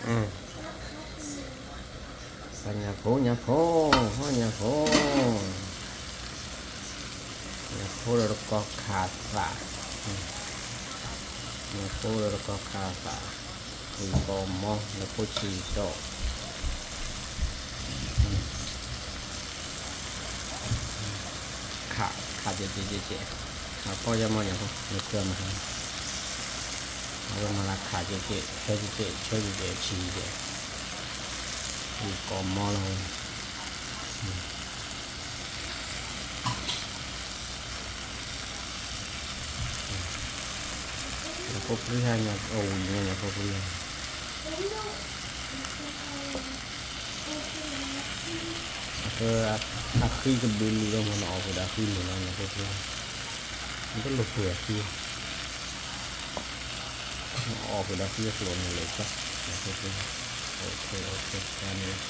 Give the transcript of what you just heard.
ညၣ်ဖိ ညၣ်ဖိ ဟီၣ်ညၣ်ဖိ, ညၣ်ဖိဒီးတကီၢ်ခးသး, ညၣ်ဖိဒီးတကီၢ်ခးသး, ဂုၢ်ကီးမီလၢဖိဆံးတီၢ်, ခး ခးကဲကဲကဲကဲ, ခးကီၢ်ယမီၢ်ညၣ်ဖိ နခွဲးမၤဟါ, အဝဲမၤလၢခးကဲကဲ ဆၢကဲကဲ ဆၢကဲကဲ ဆံးကဲ, ဂုၢ်ကီးမီလီၤဝဲ, ညၣ်ဖိပြံဟါ ညၣ်အဝံၤညါ ညၣ်ဖိပြံဟါ, အဃိ အဃံကဘုးလံလီၤမး နအီၣ်ဃုာ်ဒီးအဃံန့ၣ်လီၤ ညၣ်ဖိပြံ, နတလိၣ်ပှ့ၤအဃံ, နအီၣ်ဃုာ်ဒီးအဃံအကျိၤန့ၣ်လီၤ, ညၣ်ဖိပြံ, တၢ်န့ၣ်လီၤ